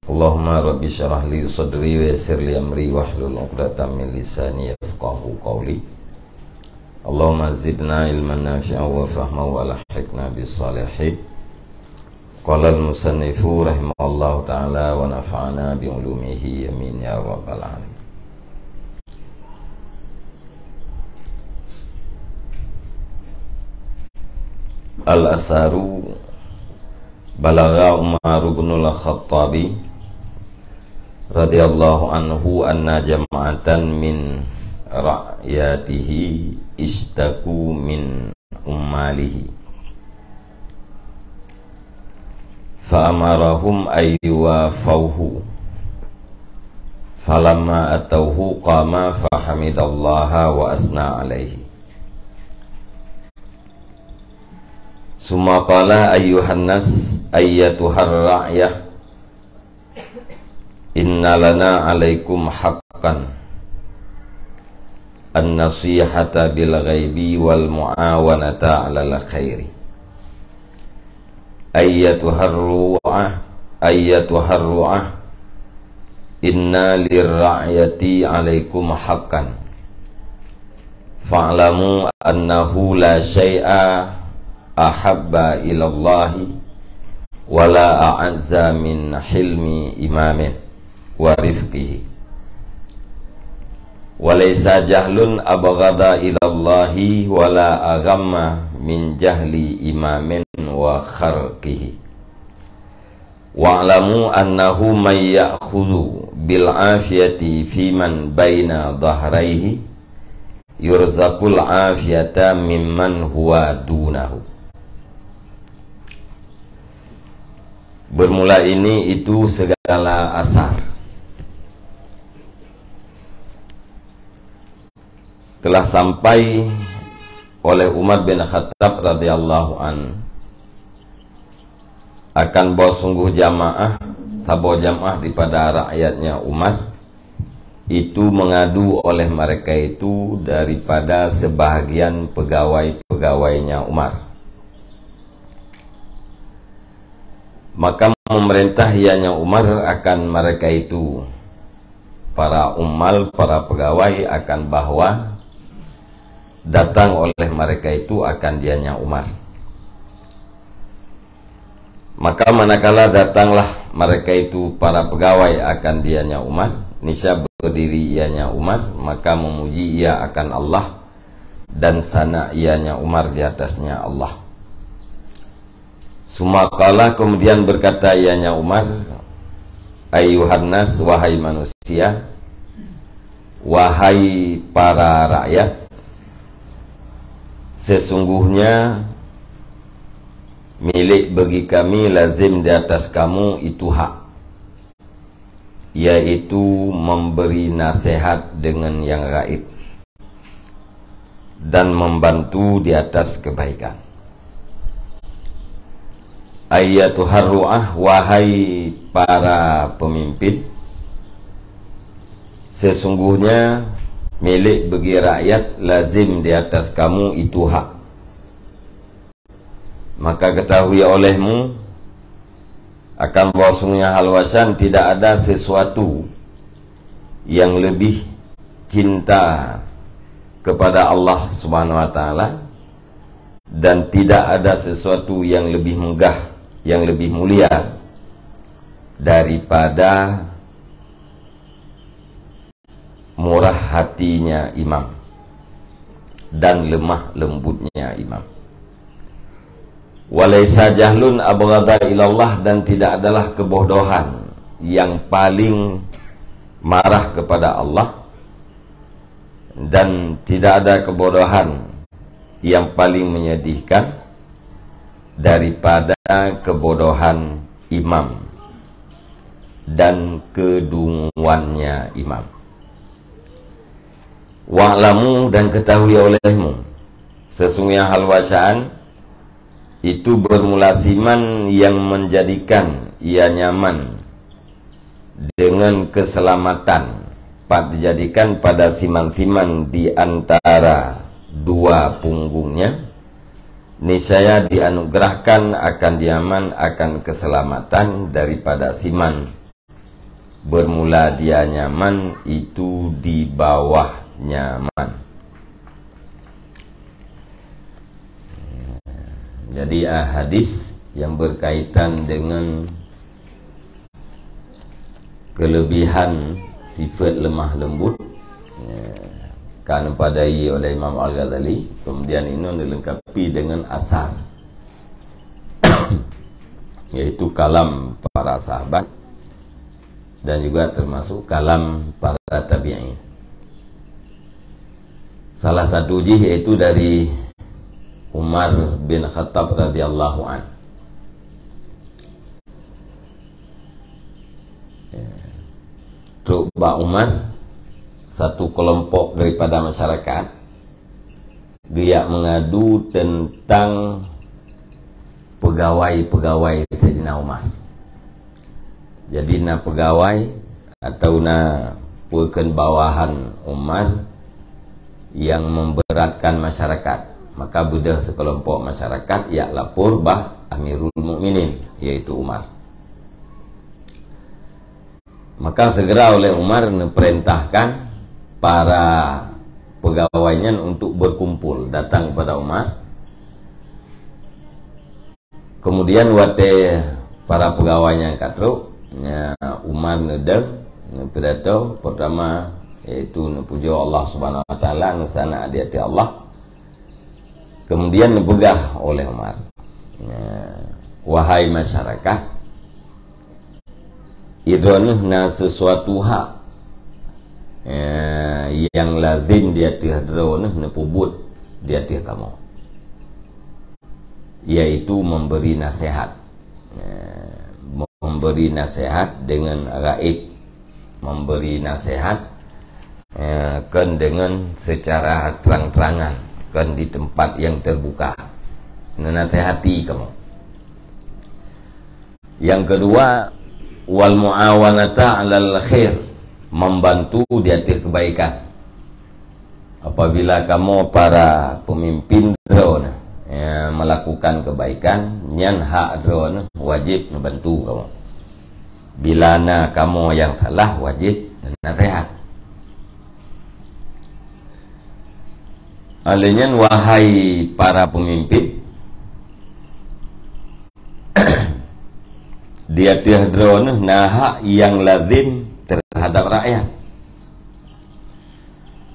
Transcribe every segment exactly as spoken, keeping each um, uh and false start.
Allahumma rabbi syrah li sadri wa yassir li amri wahlul 'uqdatam min lisani yafqahu qawli. Allahumma zidna ilman nafi'an wa fahman wa alhiqna bis salihin. Qala al-musannifu rahimahullahu ta'ala wa nafa'ana bi ulumihi, amin ya rabbal alamin. Al-asaru, balagha Umar bin Al-Khattabi radhiyallahu anhu anna jama'atan min ra'yatihi istaku min ummalihi. Fa amarahum ayyuwafauhu. Falamma atauhu qama fahamidallaha wa asna alaihi. Summa qala, ayyuhan nas, ayyatuhar ra'yah, inna lana alaikum haqqan, an-nasihata bil ghaibi wal mu'awanata 'alal khairi. Ayyatuhar ru'ah, ayyatuhar ru'ah, inna lirra'yati 'alaikum haqqan. Fa'lamu annahu la syai'a ahabba ilallahi wa la a'azza min hilmi imamin wa rifqihi. Wa laisa jahlun abghada ilallahi wa la aghamma min jahli imamin wa kharqihi. Wa'lamu annahu may ya'khudhu bil afiyati fi man baina dhahraihi yurzaqul afiyata mimman huwa dunahu. Bermula ini itu segala asar telah sampai oleh Umar bin Khattab radhiyallahu an akan bahwa sungguh jamaah, saboh jamaah daripada rakyatnya Umar itu mengadu oleh mereka itu daripada sebahagian pegawai-pegawainya Umar. Maka memerintah ianya Umar akan mereka itu, para ummal, para pegawai, akan bahwa datang oleh mereka itu akan dianya Umar. Maka manakala datanglah mereka itu, para pegawai, akan dianya Umar, niscaya berdiri ianya Umar, maka memuji ia akan Allah dan sanak ianya Umar di atasnya Allah. Summa qala, kemudian berkata ianya Umar, ayyuhan nas, wahai manusia, wahai para rakyat, sesungguhnya milik bagi kami, lazim di atas kamu itu hak, yaitu memberi nasihat dengan yang gaib dan membantu di atas kebaikan. Ayyatuhar ru'ah, wahai para pemimpin, sesungguhnya milik bagi rakyat, lazim di atas kamu itu hak. Maka ketahui olehmu akan bahwasanya hal wasan tidak ada sesuatu yang lebih cinta kepada Allah Subhanahu wa Ta'ala, dan tidak ada sesuatu yang lebih megah, yang lebih mulia daripada murah hatinya imam dan lemah lembutnya imam. Walaisa jahlun abghadha ilallah, dan tidak adalah kebodohan yang paling marah kepada Allah, dan tidak ada kebodohan yang paling menyedihkan daripada kebodohan imam dan kedunguannya imam. Wa'lamu, dan ketahui olehmu, sesungguhnya hal wasan itu bermula siman yang menjadikan ia nyaman dengan keselamatan, pat dijadikan pada siman-siman di antara dua punggungnya, niscaya dianugerahkan akan dia nyaman akan keselamatan daripada siman Bermula dia nyaman, itu di bawah nyaman. Jadi, ah, hadis yang berkaitan dengan kelebihan sifat lemah lembut, ya, ka neupadai oleh Imam Al-Ghazali, kemudian inoe dilengkapi dengan asar, yaitu kalam para sahabat dan juga termasuk kalam para tabi'in. Salah satu jih yaitu dari Umar bin Khattab radhiyallahu an. Ya. Trok bak Umar, satu kelompok daripada masyarakat, geujak mengadu tentang pegawai-pegawai Saidina Umar. Jadi, na pegawai atau na peue kheun bawahan Umar yang memberatkan masyarakat. Maka beudôh sekelompok masyarakat jak lapor bak Amirul Mukminin, yaitu Umar. Maka segera oleh Umar neuperintahkan para pegawai nyan untuk berkumpul, datang kepada Umar. Kemudian watée para pegawai nyan ka trok, nya Umar neudong, neupidato, pertama yaitu neupujoe Allah Subhanahu Wa Taala, neusanak di ateueh Allah. Kemudian neupeugah oleh Umar, nya, "Wahai masyarakat, droeneuh na sesuatu hak, eh, nyang lazim di ateueh droeneuh neupeubuet di ateueh kamoe, yaitu memberi nasihat." Eh, memberi nasihat dengan gaib, memberi nasihat, eh, kon dengan secara terang-terangan, kon di tempat yang terbuka. Neunasihati kamoe. Yang kedua, wal muawanata alal khair, membantu di ateueh kebaikan. Apabila kamoe para pemimpin droeneuh, ya, melakukan kebaikan, nyan hak droeneuh wajib neubantu kamoe. Bila na kamoe nyang salah, wajib neunaseuhat. Oleh nyan, wahai para pemimpin, di ateueh droeneuh na hak nyang lazim terhadap rakyat.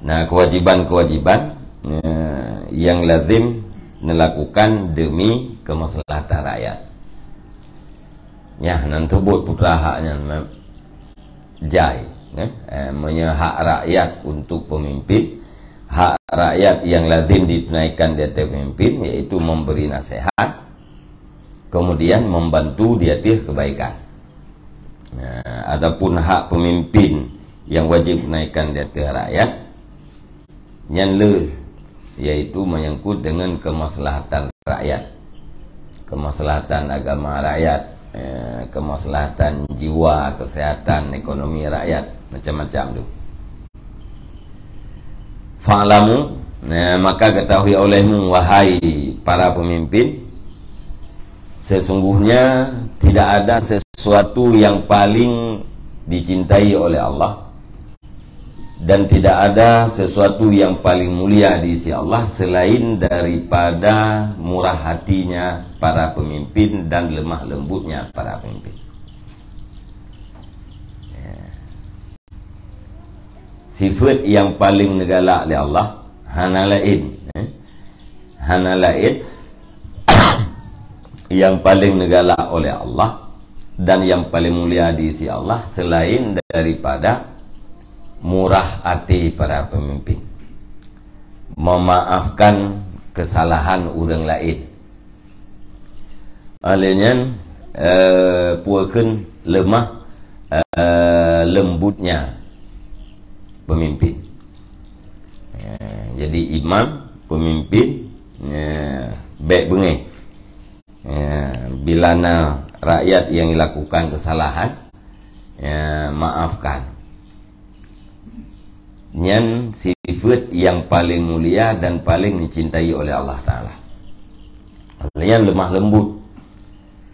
Na keuwajiban-keuwajiban, eh, nyang lazim neulakukan demi keumaslahatan rakyat. Nyan, nan teubuet putra hak nyan me-, jai, eh. Eh, meunyoe hak rakyat untuk pemimpin, hak rakyat nyang lazim ditunaikan di ateueh pemimpin, yaitu memberi nasihat, kemudian membantu di ateueh kebaikan. Nah, adapun hak pemimpin nyang wajib naikkan di ateueh rakyat, nyan le, yaitu menyangkut dengan kemaslahatan rakyat, kemaslahatan agama rakyat, eh, kemaslahatan jiwa, kesehatan, ekonomi rakyat, macam-macam tu. Fa'lamu, nah, maka ketahui olehmu, wahai para pemimpin, sesungguhnya tidak ada sesuatu yang paling dicintai oleh Allah, dan tidak ada sesuatu yang paling mulia di sisi Allah selain daripada murah hatinya para pemimpin dan lemah lembutnya para pemimpin. Ya. Sifat nyang paleng neugalak lé Allah hana laén, eh? Hana laén nyang paleng neugalak oleh Allah dan nyang paleng mulia di sisi Allah selain daripada murah até para pemimpin, memaafkan kesalahan ureuëng laén. Oleh nyan, eh, peue kheun leumah, eh, lembutnya pemimpin. Eh, jadi imam, pemimpin, eh, bék beungéh. Eh, bila na rakyat nyang lakukan kesalahan, eh, maafkan. Nyan sifat nyang paleng mulia dan paleng dicintai oleh Allah Taala. Nyan lemah lembut.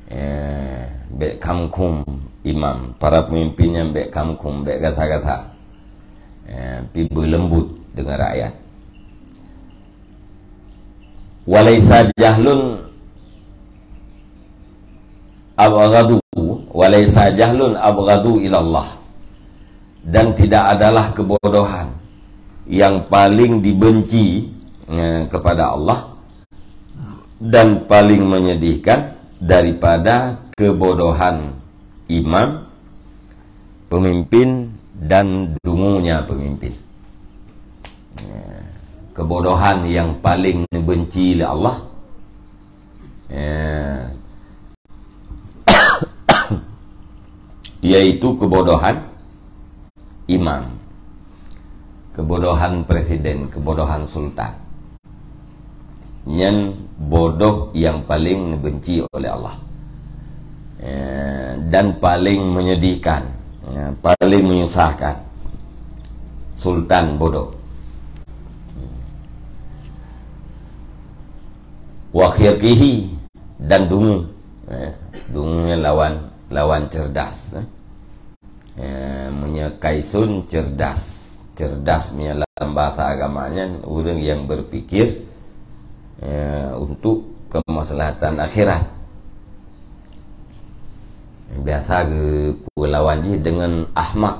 Eh, bèk kham-khum imam, para pemimpin nyan bèk kham-khum, bèk gata-gata. Eh, pi beuleumbut deungon rakyat. Walaisa jahlun abghadu, walaisa jahlun abghadu ilallah. Dan tidak adalah kebodohan yang paling dibenci, eh, kepada Allah dan paling menyedihkan daripada kebodohan imam, pemimpin, dan dungunya pemimpin. Ya, kebodohan yang paling dibenci oleh Allah, ya, yaitu kebodohan imam, kebodohan presiden, kebodohan sultan. Nyan bodoh yang paling dibenci oleh Allah, eh, dan paling menyedihkan, eh, paling menyusahkan. Sultan bodoh. Wa khirqihi, dan dungu. Eh, dungu nyan lawan, lawan cerdas, eh. Eh, meunyoe Kaisun cerdas. Cerdas meunyoe lam bahasa agama nyan ureueng nyang berpikir, eh, untuk kemaslahatan akhirat. Biasa geupeulawan jih deungon ahmak.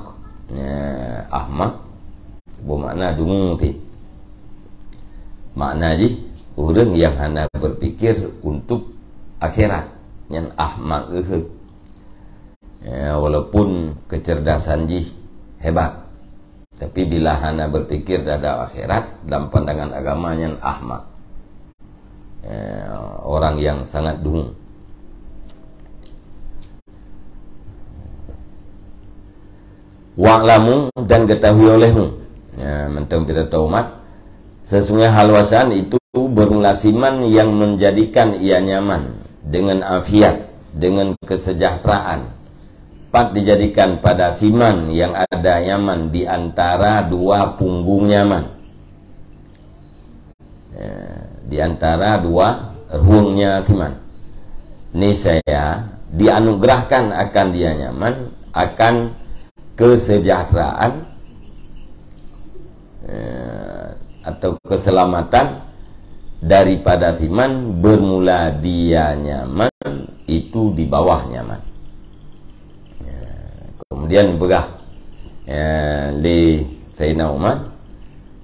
Eh, ahmak bermakna dungu tih. Makna jih ureueng nyang hana berpikir untuk akhirat. Nyan ahmak geuh. Ya, walaupun kecerdasan jih hebat, tapi bila hana berpikir terhadap akhirat, dalam pandangan agama nyan ahmak. Ya, orang yang sangat dungu. Wa'lamu, dan ketahui olehmu. Ya, mantong kita tahu mat. Sesungguhnya hal wasaan itu bermula siman yang menjadikan ia nyaman dengan afiat, dengan kesejahteraan. Pat dijadikan pada siman yang ada nyaman di antara dua punggung nyaman. Ya, di antara dua ruengnya siman. Niscaya dianugerahkan akan dia nyaman, akan kesejahteraan, eh, atau keselamatan daripada siman bermula dia nyaman, itu di bawah nyaman. Ya, kemudian peugah, ya, lé Saidina Umar,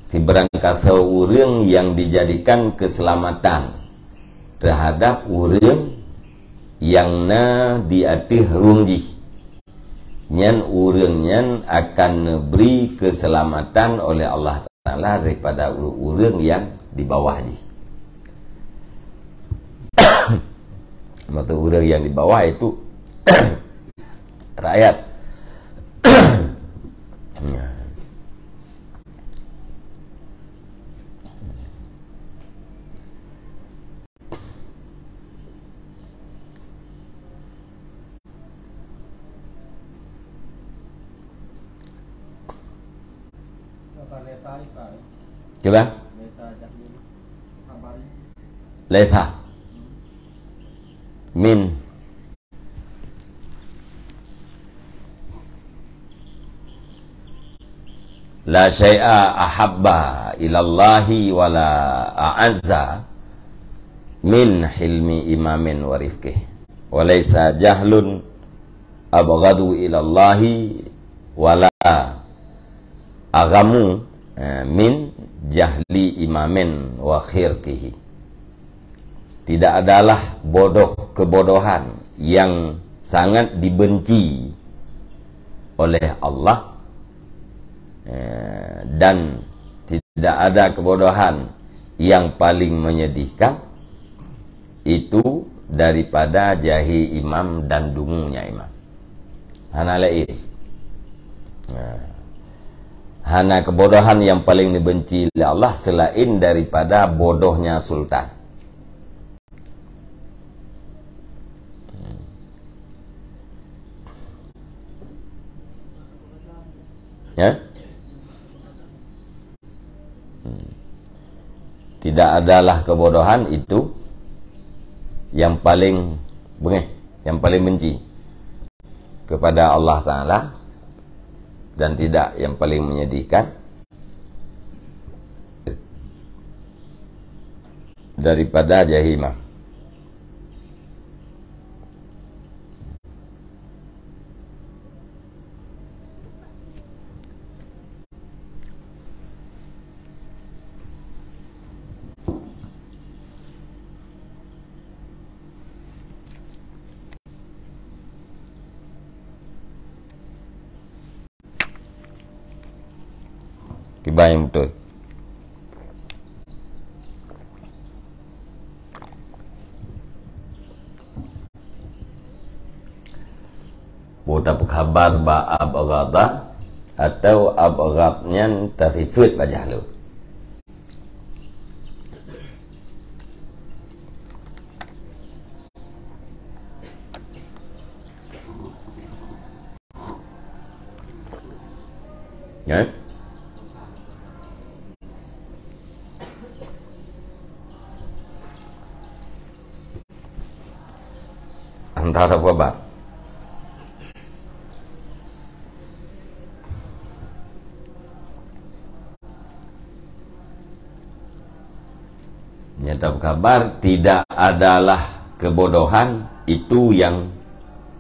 sibarang kasoe ureueng yang dijadikan keselamatan terhadap ureueng nyang na di ateueh rueng jih, nyan ureueng nyan akan neubri keuseulamatan oleh Allah Taala daripada ureueng-ureueng nyang di bawah jih. Maksud ureueng nyang di bawah itu rakyat. Cuba. Laisa. Min. La syai'a ahabba ilallahi wa la a'azza min hilmi imamin wa rifqih. Wa laisa jahlun abghadu ilallahi wa la aghamu, eh, min jahli imamin wa khirqihi. Tidak adalah bodoh kebodohan yang sangat dibenci oleh Allah, eh, dan tidak ada kebodohan yang paling menyedihkan itu daripada jahé imam dan dungunya imam. Hana laén. Nah, hana kebodohan yang paling dibenci oleh Allah selain daripada bodohnya sultan. Ya? Hmm. Tidak adalah kebodohan itu yang paling beungéh, yang paling benci. kepada Allah Ta'ala, dan tidak yang paling menyedihkan daripada jahimah. Kiban nyang beutôi. Boh tapeukhabar bak abghadha, atau abghadh nyan tasifeut bajah lôn. Ya. Antara peubab. Nyata kabar, tidak adalah kebodohan itu yang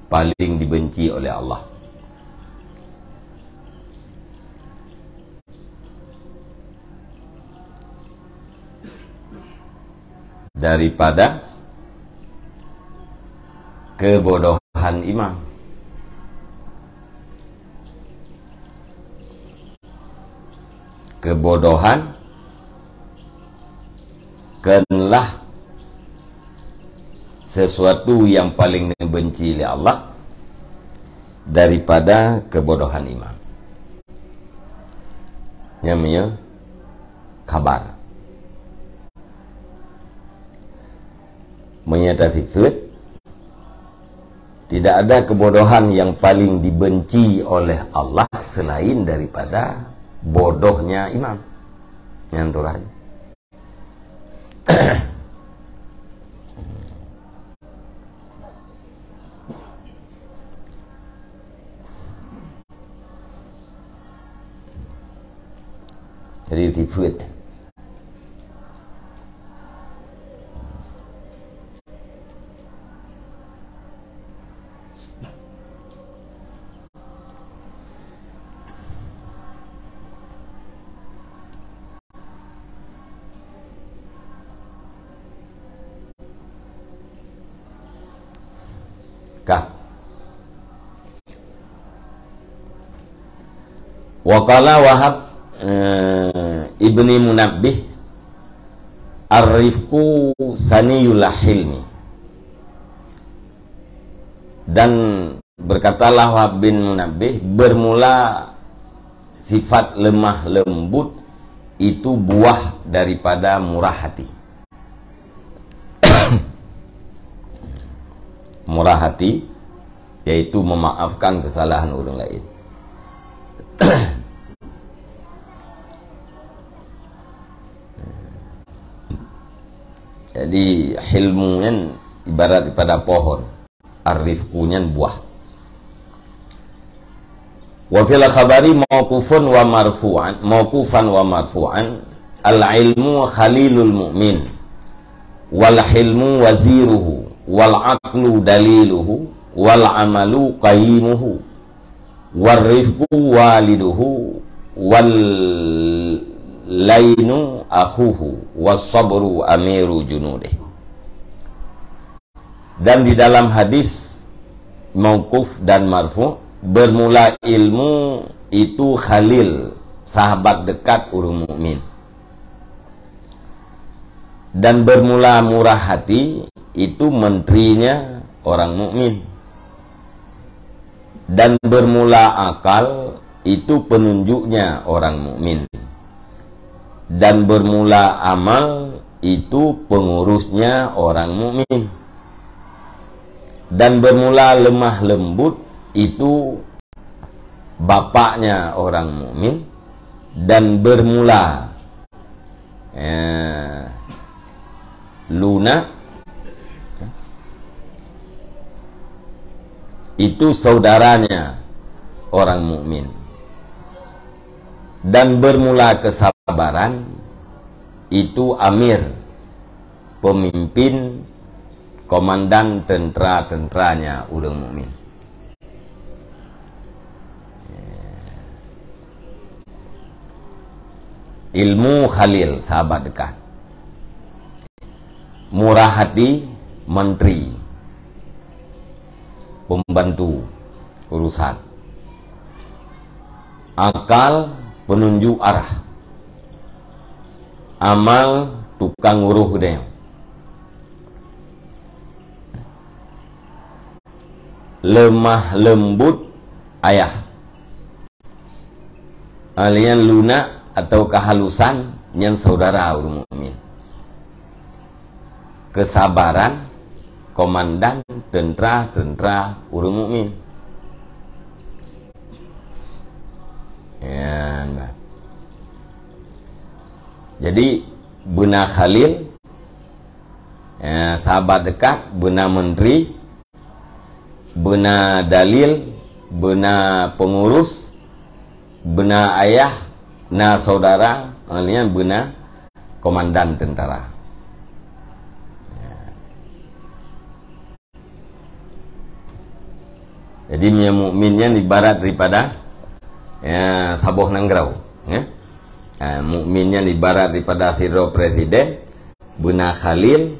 paling dibenci oleh Allah. Daripada kebodohan imam. Kebodohan kenlah sesuatu yang paling dibenci oleh Allah daripada kebodohan imam. Nyang meunyoe kabar. Meunyoe tasifeut, tidak ada kebodohan yang paling dibenci oleh Allah selain daripada bodohnya imam. Nyan tu lah. Jadi sifeut. Ka. Wa qala Wahab, eh, ibni Munabbih, "Ar-rifqu saniyul hilmi." Dan berkatalah Wahab bin Munabbih, bermula sifat lemah lembut itu buah daripada murah hati. Murah hati, yaitu memaafkan kesalahan orang lain. Jadi, hilmu nyan ibarat daripada pohon. Ar-rifqu nyan buah. Wa fil khabari mauqufun wa marfu'an, mauqufan wa marfu'an, "Al-ilmu khalilul mu'min, wal hilmu waziruhu, wal aqlu daliluhu, wal amalu qayyimuhu, war rifqu waliduhu, wal lainu akhuhu, was sabru amiru junudih." Dan di dalam hadis mauquf dan marfu', bermula ilmu itu khalil, sahabat dekat ureuëng mukmin. Dan bermula murah hati itu menterinya orang mukmin. Dan bermula akal itu penunjuknya orang mukmin. Dan bermula amal itu pengurusnya orang mukmin. Dan bermula lemah lembut itu bapaknya orang mukmin. Dan bermula, eh, lunak, itu saudaranya orang mukmin. Dan bermula kesabaran itu amir, pemimpin, komandan tentara-tentaranya ureuëng mukmin. Ilmu khalil, sahabat dekat. Murah hati, menteri, pembantu urusan. Akal, penunjuk arah. Amal, tukang uruh geutanyoe. Lemah lembut, ayah. Alian lunak atau kehalusan, nyan saudara ureuëng mukmin. Kesabaran, komandan tentara-tentara ureuëng mukmin. Ya, nah. Jadi, beuna khalil, ya, sahabat dekat, beuna menteri, beuna dalil, beuna pengurus, beuna ayah, na saudara, nyan beuna komandan tentara. Jadi, meunyoe mukmin nyan ibarat daripada, ya, saboh nanggroe, ya. Ha, mukmin nyan ibarat daripada sidroe presiden, beuna khalil,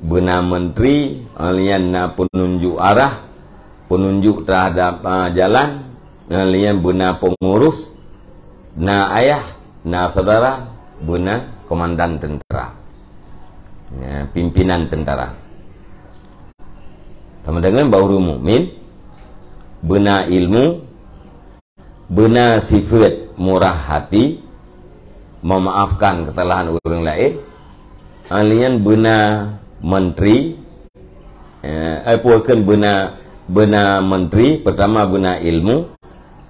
beuna menteri, nyan na penunjuk arah, penunjuk terhadap, ah, jalan, nyan beuna pengurus, na ayah, na saudara, beuna komandan tentara. Ya, pimpinan tentara. Sama dengan bak ureuëng mukmin, beuna ilmu, beuna sifeuet murah hati, memaafkan kesalahan ureuëng laén, alian beuna menteri, eh, eh, peue kheun beuna, beuna menteri, pertama beuna ilmu,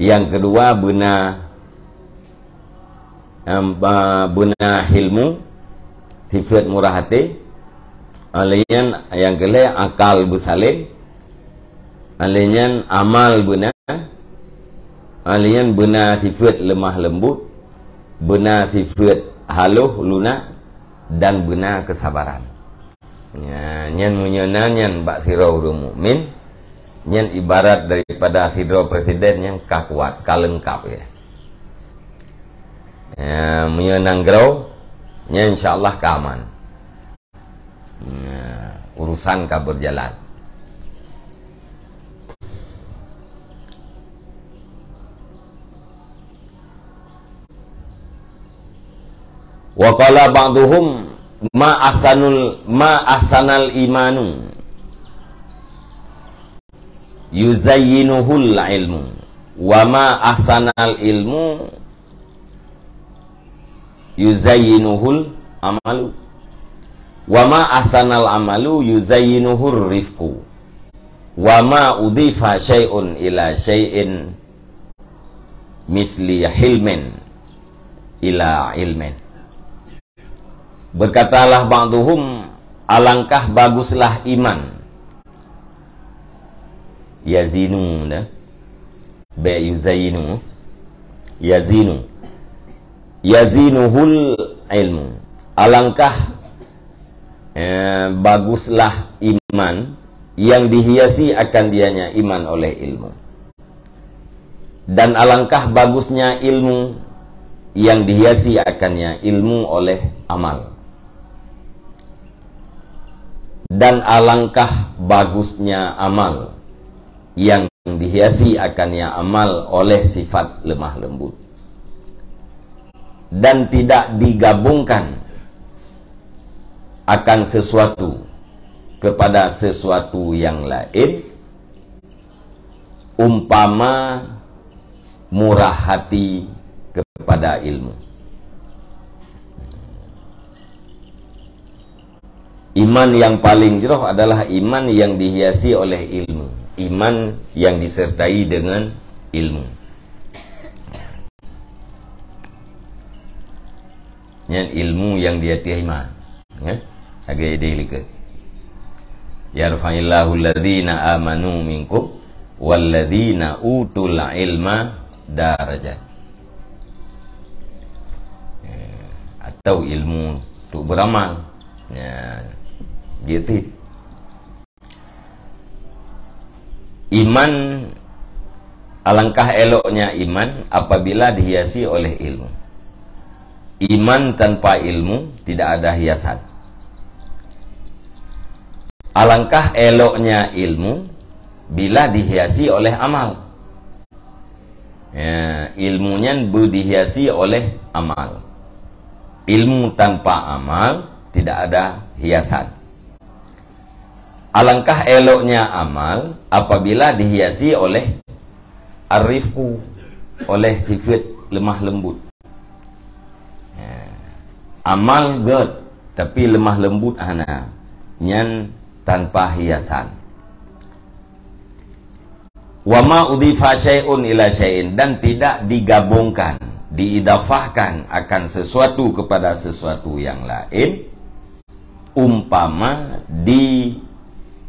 yang kedua beuna, em, ba-, beuna hilmu, sifeuet murah hati, alian yang keulhée akal beusalem, alian amal beuna, alian beuna sifeuet lemah lembut, beuna sifeuet haloh lunak, dan beuna kesabaran. Nya, nyan meunyoe na nyan bak sidroe ureuëng mukmin, nyan ibarat daripada sidroe presiden nyang ka kuat, ka leungkap, ya. Ya, meunyoe nanggroe, nyan insya Allah ka aman. Nya, urusan ka berjalan. Wa qala ba'duhum, "Ma ahsanul, ma ahsanal imanu, yuzayyinuhul ilmu, wa ma ahsanal ilmu, yuzayyinuhul amalu, wa ma ahsanal amalu, yuzayyinuhur rifqu, wa ma udhifa syai'un ila syai'in misli hilmin ila ilmin." Berkatalah ba'duhum, "Alangkah baguslah iman." Yazinu, dah. Ba yuzayinu. Yazinu. Yazinuhul ilmu. Alangkah, eh, baguslah iman yang dihiasi akan dianya iman oleh ilmu. Dan alangkah bagusnya ilmu yang dihiasi akannya ilmu oleh amal. Dan alangkah bagusnya amal yang dihiasi akannya amal oleh sifat lemah lembut. Dan tidak digabungkan akan sesuatu kepada sesuatu yang lain, umpama murah hati kepada ilmu. Iman yang paling jroh adalah iman yang dihiasi oleh ilmu. Iman yang disertai dengan ilmu. Nyan ilmu nyang di ateueh iman. Ya? Lagée di likot. "Yarfa'illahu alladhina amanu minkum "Walladzina utul ilma darajat." Ya, atau ilmu untuk beramal. Ya, gitu. Iman, alangkah eloknya iman apabila dihiasi oleh ilmu. Iman tanpa ilmu tidak ada hiasan. Alangkah eloknya ilmu bila dihiasi oleh amal. Ya, ilmu nyan beu dihiasi oleh amal. Ilmu tanpa amal tidak ada hiasan. Alangkah eloknya amal apabila dihiasi oleh ar-rifqu, oleh sifat lemah lembut. Ya. Amal göt, tapi lemah lembut hana. Nyan tanpa hiasan. "Wa ma udhifa syai'un ila syai'in," dan tidak digabungkan, diidafahkan akan sesuatu kepada sesuatu yang lain, umpama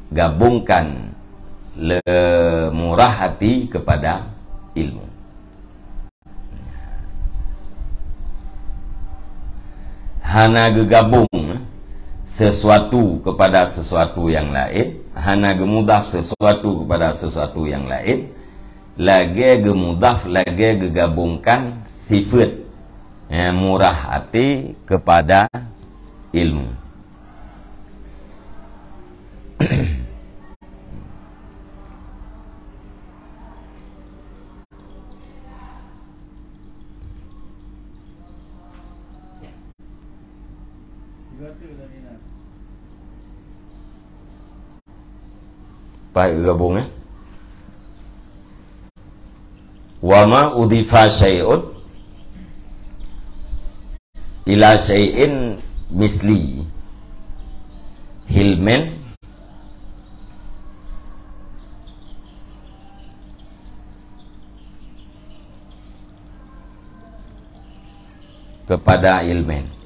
digabungkan le murah hati kepada ilmu. Hana geugabung sesuatu kepada sesuatu yang lain, hana geumudhaf sesuatu kepada sesuatu yang lain, lagée geumudhaf, lagée geugabungkan sifat, eh, murah hati kepada ilmu. Baik, gabung, eh. "Wa ma udhifa syai'un ila syai'in misli hilmin kepada ilmin."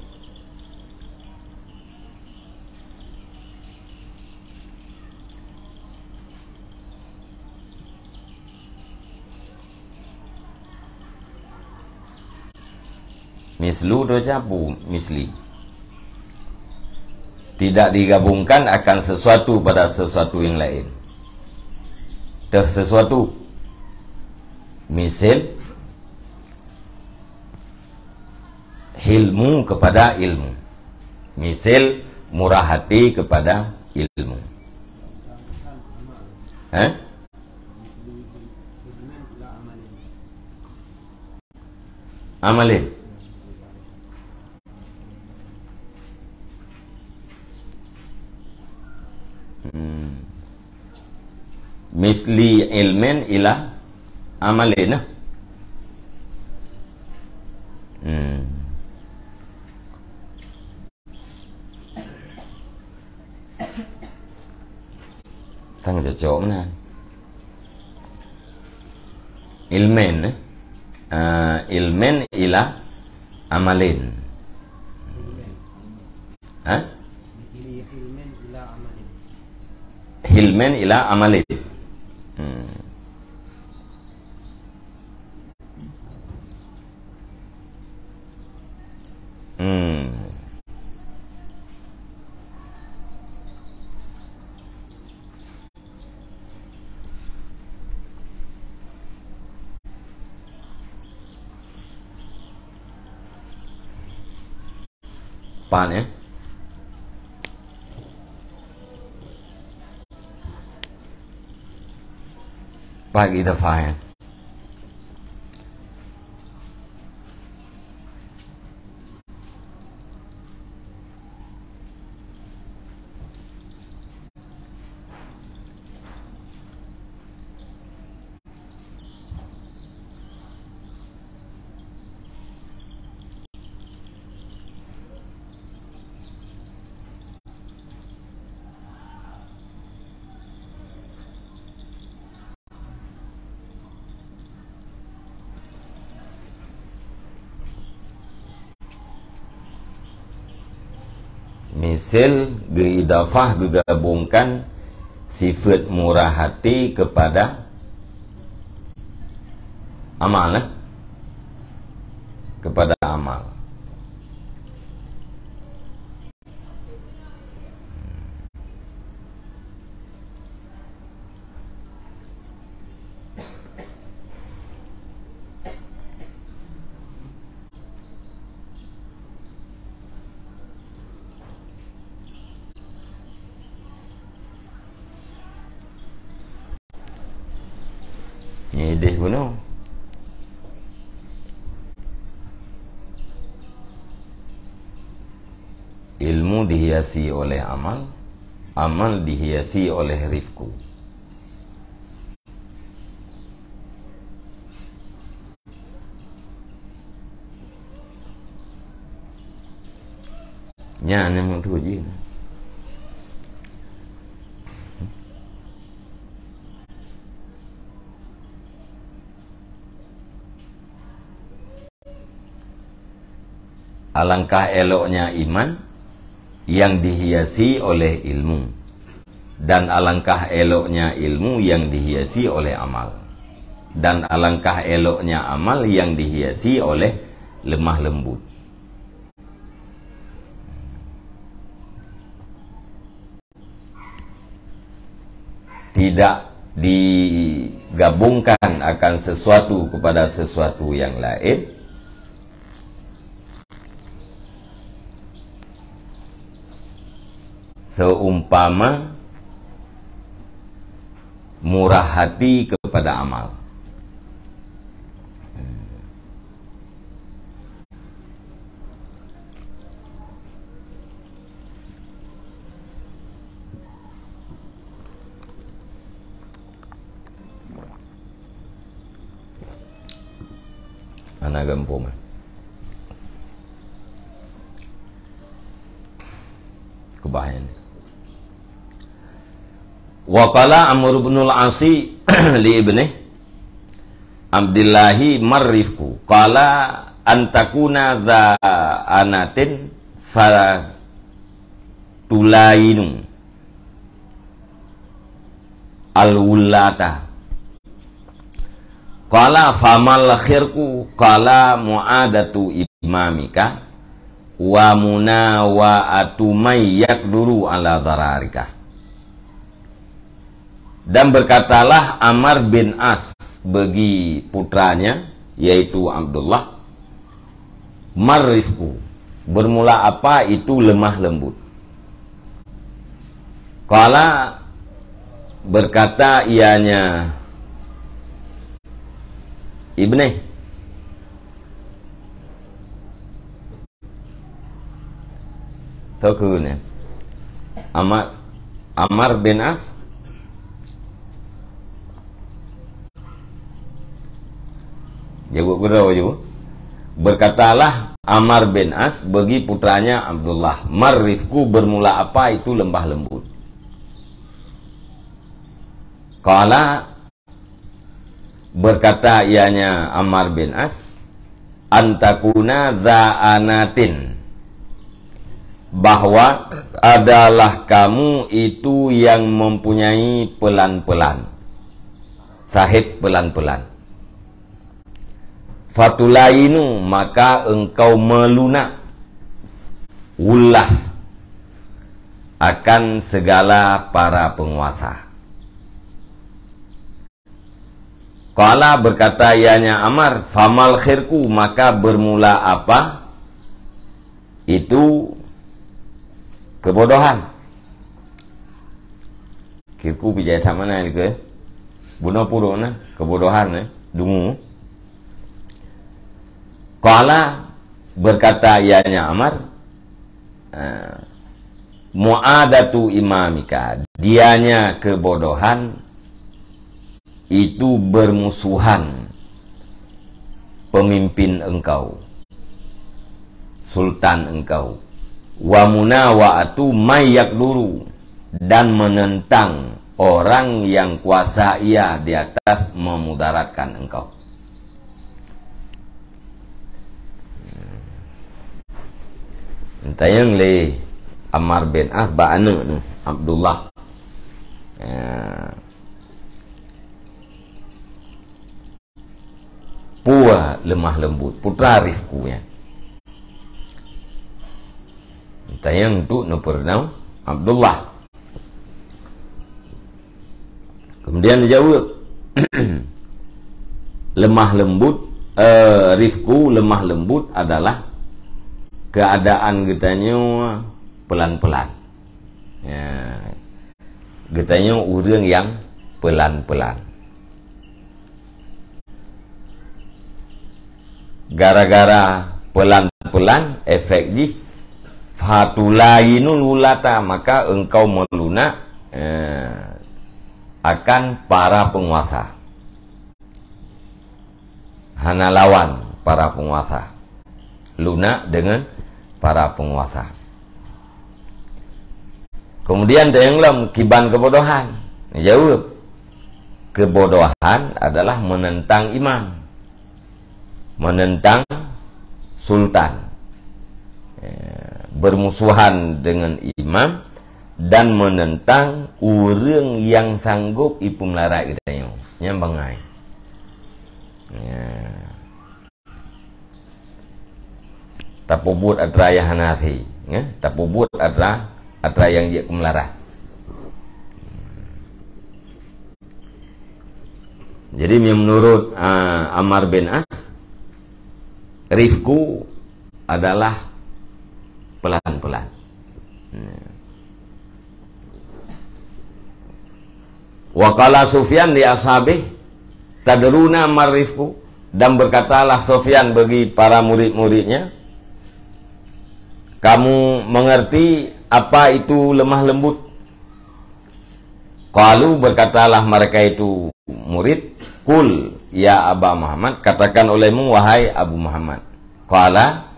Mislu tu siapa? Misli. Tidak digabungkan akan sesuatu pada sesuatu yang lain. Teuh sesuatu. Misil, hilmu kepada ilmu. Misil, murah hati kepada ilmu. Eh? Amalin. Hmm. Misli ilmin ila amalin, nah. Hmm. Tang cocok meunan. Ilmin, eh? Ah, ilmin ila amalin. Ha? Hilmin ila amalin. Hmm. Hmm. Pan, ya. Pagi depan. Misil geuidafah geugabungkan sifat murah hati kepada amal, eh? Kepada amal. Nyan idéh bunoe. Ilmu dihiasi oleh amal, amal dihiasi oleh rifku. Nyan nyang meutuju. Alangkah eloknya iman yang dihiasi oleh ilmu, dan alangkah eloknya ilmu yang dihiasi oleh amal, dan alangkah eloknya amal yang dihiasi oleh lemah lembut. Tidak digabungkan akan sesuatu kepada sesuatu yang lain, seumpama murah hati kepada amal. Hana gampông, eh. Keubah nyan. Wa qala Amr bin al-As li ibnih Abdillahi marrifku. Qala antakuna dha anatin fatulainu al-wullata. Qala famal khirku? Qala mu'adatu imamika wa munawa'atu may yaqduru ala dararika. Dan berkatalah Amar bin As bagi putranya, yaitu Abdullah, "Mar rifqu, bermula apa itu lemah lembut?" Qala, berkata ianya, "Ibni." Tokeuh nyan. Amar, Amar bin As. Jaweueb keudroe ju. Berkatalah Amar bin As bagi putranya Abdullah, "Mar rifqu, bermula apa itu lemah lembut?" Qala, berkata ianya Amar bin As, "Antakuna dha anatin," bahwa adalah kamu itu yang mempunyai pelan-pelan, sahib pelan-pelan. "Fatulainu," maka engkau melunak, "wullah," akan segala para penguasa. Qala, berkata ianya Amar, "Famal khirku, maka bermula apa itu kebodohan?" Khirku bijai that mana ke? Bunoe puruk na, kebodohan, eh, dungu. Qala, berkata ianya Amar, eh, "Mu'adatu imamika," dianya kebodohan itu bermusuhan pemimpin engkau, sultan engkau. "Wa munawa'atu may yaqduru," dan menentang orang yang kuasa ia di atas memudaratkan engkau. Tanyong lé Amar bin As bak aneuk nyoe, Abdullah. Ya. lemah lembut, putra Rifku nyan. Tanyong tu neupeurunoe Abdullah. Kemudian dijawab, lemah lembut, eh, Rifku, lemah lembut adalah keadaan geutanyoe pelan-pelan. Ya. Geutanyoe ureuëng nyang pelan-pelan. Gara-gara pelan-pelan efek jih, "Fatulayinul wulata," maka engkau melunak, eh, akan para penguasa. Hana lawan para penguasa. Lunak dengan para penguasa. Kemudian teueng lom kiban kebodohan. Jawab. Kebodohan adalah menentang imam. Menentang sultan. Ya, bermusuhan dengan imam dan menentang ureuëng nyang sanggob ipeumelarat geutanyoe. Nyan bangai. Ya. Tapeubuet atra nyang hana hase, ya. Tapeubuet atra, atra nyang jeuet keu meularat. Jadi, menurut, ah, Ammar bin As, Rifku adalah pelan-pelan. Ya. Wa qala Sufyan li ashabih, "Tadruna mar rifqu?" Dan berkatalah Sufyan bagi para murid-muridnya, "Kamu mengerti apa itu lemah lembut?" Qalu, berkatalah mereka itu murid, "Qul, ya Aba Muhammad, katakan olehmu, wahai Abu Muhammad." Qala,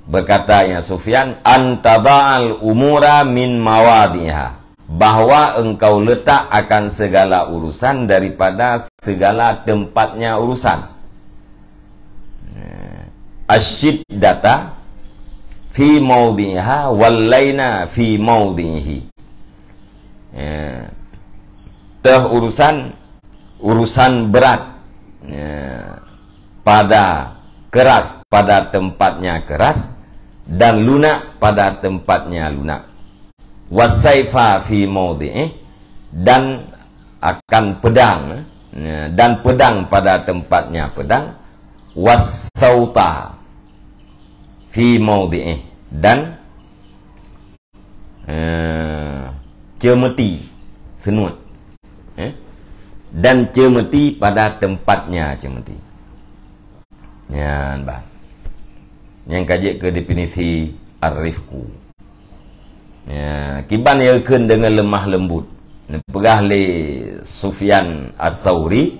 berkatanya Sufyan, "An tada'al umura min mawadhiha," bahwa engkau letak akan segala urusan daripada segala tempatnya urusan. Asyiddata fi maudhiha wal laina fi maudhihi. Ya. Teuh urusan, urusan berat. Ya. Pada keras, pada tempatnya keras, dan lunak pada tempatnya lunak. Wasaifa fi maudhi'ih, dan akan pedang, ya, dan pedang pada tempatnya pedang. Wasauta fi maudhi'ih, dan eh, ceumeuti, seunuet. Eh? Dan ceumeuti pada tempatnya ceumeuti. Nyan, bah. Nyang ka jeuet keu definisi ar-rifqu. Ya, kiban nyang geukheun deungon lemah lembut. Neupeugah lé Sufyan As-Sauri,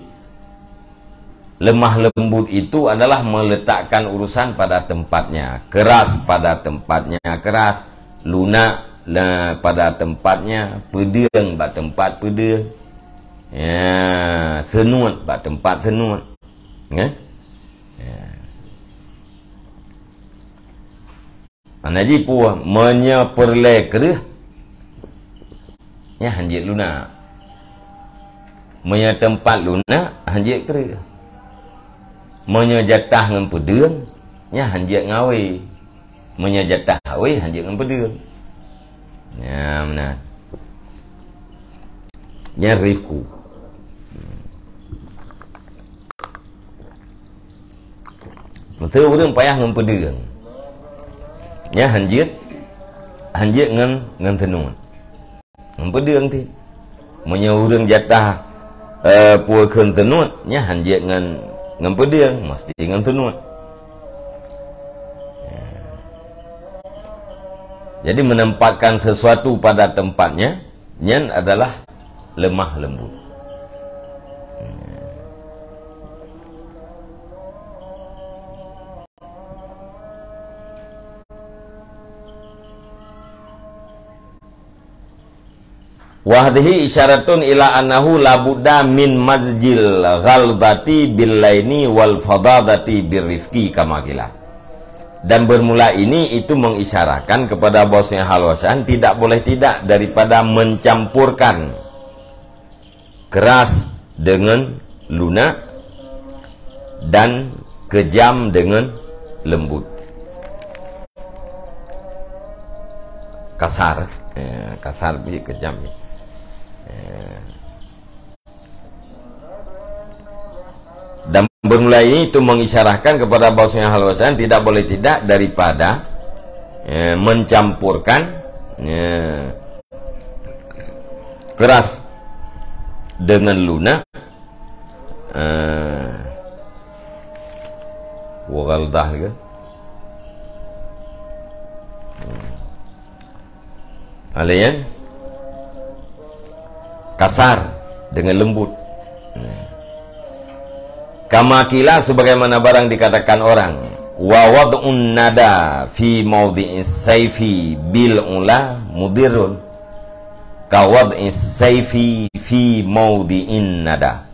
lemah lembut itu adalah meletakkan urusan pada tempatnya, keras pada tempatnya keras, lunak le-, pada tempatnya, peudeueng bak tempat peudeueng. Ya, seunuet bak tempat seunuet. Ya? Ya. Hana jipeue, meunyoe peureulée kreueh, nyan hanjeuet lunak. Meunyoe teumpat lunak, hanjeuet kreueh. Meunyoe jatah ngon peudeueng, nyan hanjeuet ngon awé. Meunyoe jatah awé, hanjeuet ngon peudeueng. Nyan meunan. Nyan rifku. Meuseu ureuëng payah ngon peudeueng. Nyan hanjeuet, hanjeuet ngon, ngon seunuet. Ngon peudeueng ti. Meunyoe ureuëng jatah, eh, peue kheun seunuet, nyan hanjeuet ngon, ngon peudeueng, mesti ngon seunuet. Jadi, menempatkan sesuatu pada tempatnya, nyan adalah lemah lembut. Wa hadhihi isyaratun ila annahu la budda min mazjil ghaldati bil laini wal fadadati bir rifqi kama qila. Dan bermula ini itu mengisyarahkan kepada bahwasanya hal wasan tidak boleh tidak daripada mencampurkan keras dengan lunak dan kejam dengan lembut. Kasar, ya, kasar, kejam, ya. Ya. Dan bermula ini itu mengisyarahkan kepada bahwasanya hal wasan tidak boleh tidak daripada, ya, mencampurkan, ya, keras dengan lunak, eh, wa ghaldah ke? Hmm. Alaiyan kasar dengan lembut. Hmm. Kama qila, sebagaimana barang dikatakan orang, wa wad'un nada fi maudhi'is saifi bil ula mudirun. Ka wad'is saifi fi maudhi'in nada.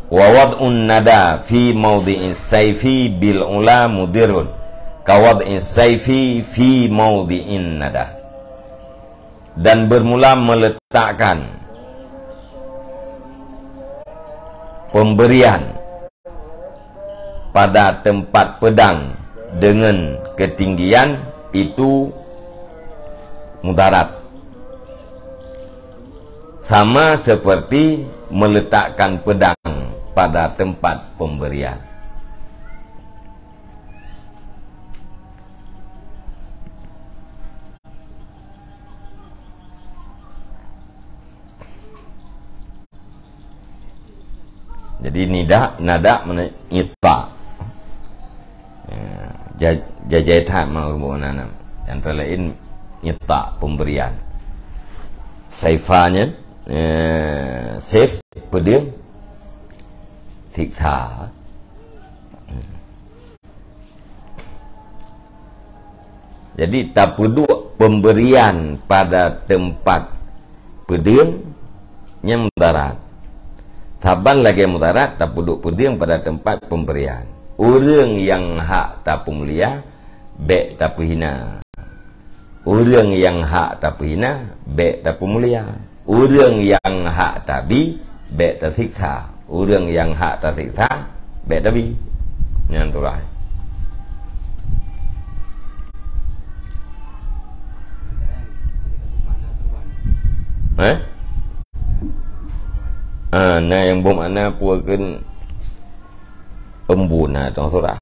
Wa wad'un nada fi maudhi'is saifi bil ula mudirun. Ka wad'is saifi fi maudhi'in nada. Dan bermula meletakkan pemberian pada tempat pedang dengan ketinggian itu mudarat, sama seperti meletakkan pedang pada tempat pemberian. Jadi nida, nada makna ita. Ya, ja-, jajai that mau bukan anak. Antara lain ita, pemberian. Saifanya, eh, saif, pedang, siksa. Jadi, tapeuduek pemberian pada tempat peudeueng nyang mudarat. Saban lagée mudarat, tapeuduek peudeueng pada tempat pemberian. Ureuëng nyang hak tapeumulia, bék tapeuhina. Ureuëng nyang hak tapeuhina, bék tapeumulia. Ureuëng nyang hak tabi, bék tasiksa. Ureuëng nyang hak tasiksa, bék tabi. Nyan tu lah. Eh? Ah, na nyang beumakna peue kheun embun, na tong surah.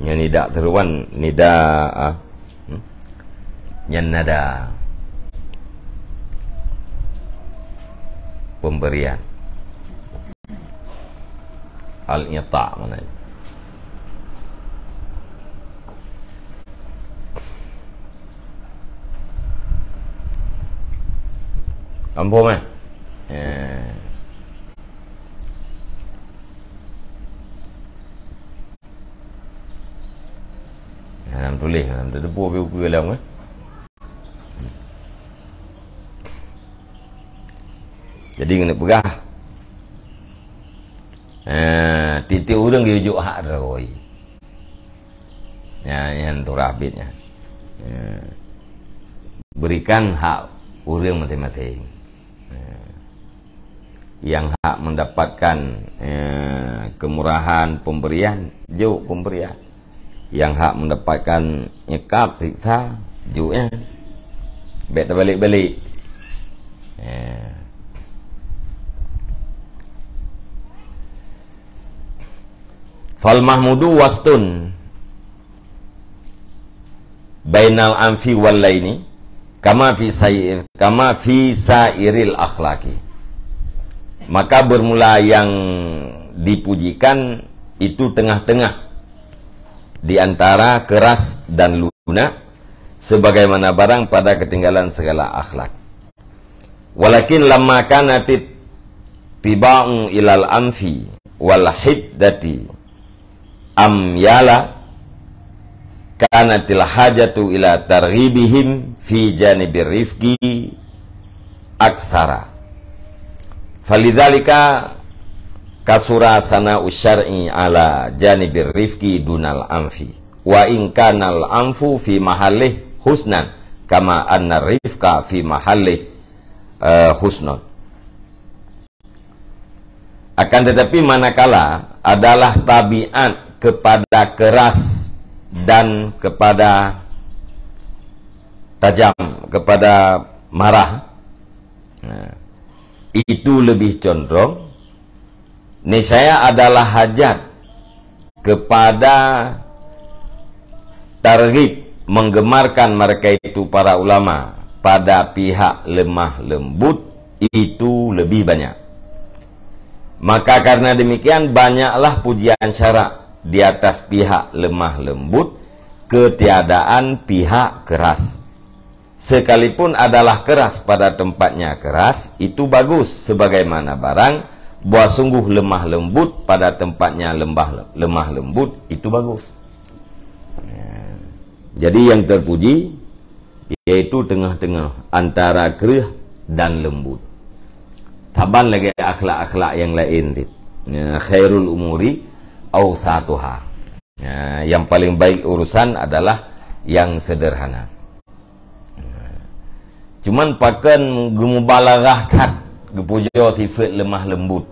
Nyan nida seruan, nida, ah, hmm? Nyan nada pemberian. Al-i'ta maknanya. Ampun, eh? Eh. Dalam tulis, dalam teudebu buku dalam, eh? Jadi, keuneuk peugah, eh, tieb-tieb ureuëng geuyue jok hak droe. Ya, nyan tu rabit nyan. Ya. Berikan hak ureuëng maséng-maséng. Ya. Nyang hak mendapatkan, eh, kemurahan pemberian, jok pemberian. Nyang hak mendapatkan iqab, siksa, jok nyan. Bék tabalik-balik. Eh. Fal mahmudu wastun bainal anfi wal laini, kama fi sai-, kama fi sairil akhlaqi. Maka bermula yang dipujikan itu tengah-tengah di antara keras dan lunak, sebagaimana barang pada ketinggalan segala akhlak. Walakin lamma kanatit tiba'u ilal anfi wal hiddati amyala, kanatil hajatu ila targhibihim fi janibir rifqi aksara. Falidzalika kasura sana'u syar'i ala janibir rifqi dunal anfi. Wa in kanal anfu fi mahallih husnan, kama anna rifqa fi mahalli, eh, husnun. Akan tetapi, manakala adalah tabiat kepada keras dan kepada tajam, kepada marah, nah, itu lebih condrong, niscaya adalah hajat kepada targhib, menggemarkan mereka itu para ulama pada pihak lemah lembut itu lebih banyak. Maka karena demikian, banyaklah pujian syarak di atas pihak lemah lembut, ketiadaan pihak keras. Sekalipun adalah keras pada tempatnya keras, itu bagus, sebagaimana barang bahwa sungguh lemah lembut pada tempatnya lembah, lemah lembut, itu bagus. Ya. Jadi, yang terpuji yaitu tengah-tengah antara kreueh dan lembut. Saban lagée akhlak-akhlak yang lain tu. Ya, khairul umuri ausatuha. Ya, yang paling baik urusan adalah yang sederhana. Cuman pakon geumubalaghah that geupujoe sifat lemah lembut.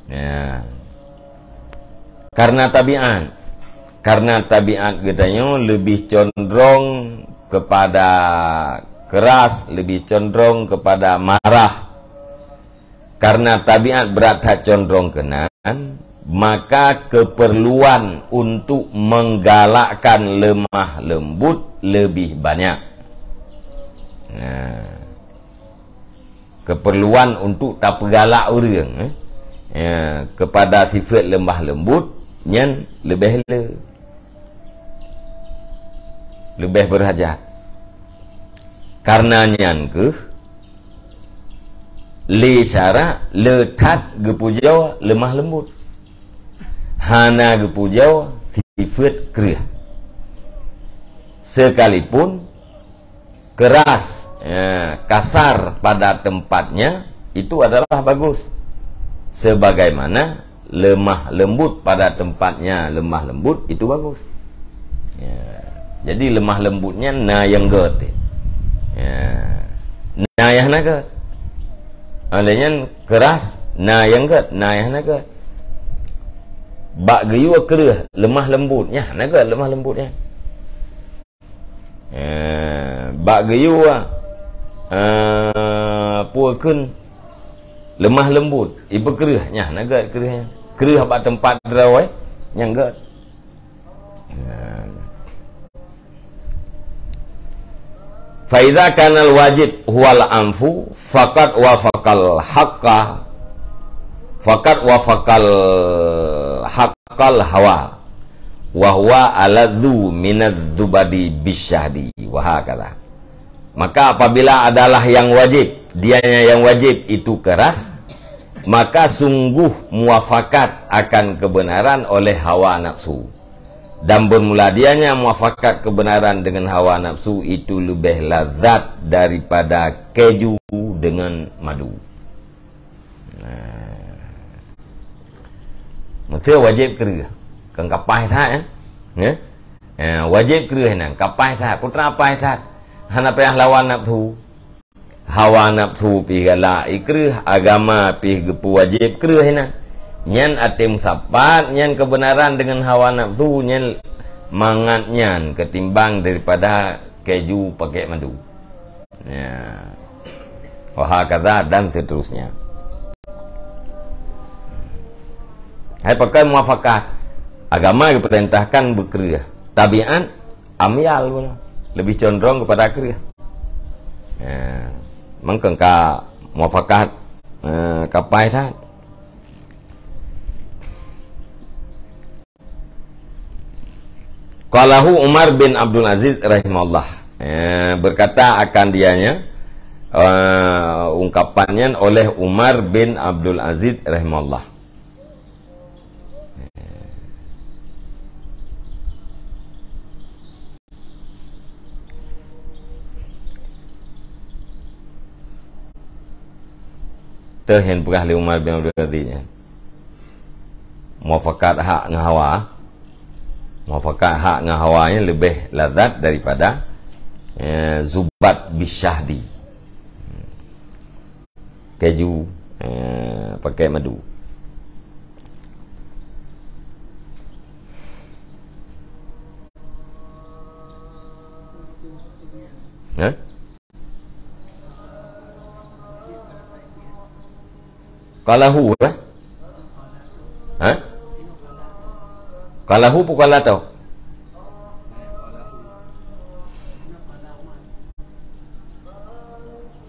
Ya. Karena tabiat. Karena tabiat geutanyoe lebih condrong kepada keras, lebih condrong kepada marah. Karena tabiat brat that condrong keunan, maka keperluan untuk menggalakkan lemah lembut lebih banyak. Nah, keperluan untuk tapeugalak ureuëng, eh, ya, kepada sifat lemah lembut nyan leubeh le, leubeh beurhajat. Karena nyan keuh lé syarak le that geupujoe lemah lembut. Hana geupujoe sifat kreueh. Sekalipun keras, ya, kasar pada tempatnya, itu adalah bagus. Sebagaimana lemah lembut pada tempatnya lemah lembut, itu bagus. Ya. Jadi, lemah lembutnya na nyang gét. Ya. Na nyang hana gét. Oleh nyan keras, na nyang gét, na nyang hana gét. Bak geuyue kreueh, lemah lembut. Nyan hana gét lemah lembut nyan. Eh, bak geuyue, eh, peue kheun lemah lembut, ipeukreueh, nyan hana gét kreueh nyan. Kreueh bak teumpat droe, nyan gét. Nah. Fa idza kanal wajib huwal anfu, faqad wafaqal haqqa, faqad wafaqal haqqal hawa, wa huwa aladzu minadz zubadi bisyahdi, wa hakadza. Maka apabila adalah yang wajib, dianya yang wajib itu keras, maka sungguh muafakat akan kebenaran oleh hawa nafsu. Dan bermula dianya muafakat kebenaran dengan hawa nafsu itu lebih lazat daripada keju dengan madu. Nah. Meusti wajéb kreueh. Kon ka paih that, eh? Ya? Eh, wajéb kreueh nyan, ka paih that. Peue teuma paih that? Hana payah lawan nafsu. Hawa nafsu pih galak ikreueh, agama pih geupeuwajéb kreueh nyan. Nyan até meusapat, nyan keubeunaran deungon hawa nafsu, nyan mangat nyan keutimbang daripada keju pakèk madu. Ya. Wa hakadha dan seterusnya. Hai pakon muafakat. Agama geupeurintahkan beukreueh. Tabiat amyal pula. Lebih condrong kepada kreueh. Ya. Mangkang ka muafakat, eh, ka paih that. Qalahu Umar bin Abdul Aziz rahimahullah. Eh, berkata akan dianya, eh, ungkapan nyan oleh Umar bin Abdul Aziz rahimahullah. Teuh nyang peugah lé Umar bin Abdul Aziz nyan. Muafakat hak ngon hawa. Muafakat hak ngon hawa nyan leubeh lazat daripada Eh, zubat bisyahdi. Keju, eh, pakai madu. Eh? Qalahu, eh? Ha? Qalahu pun qala tau?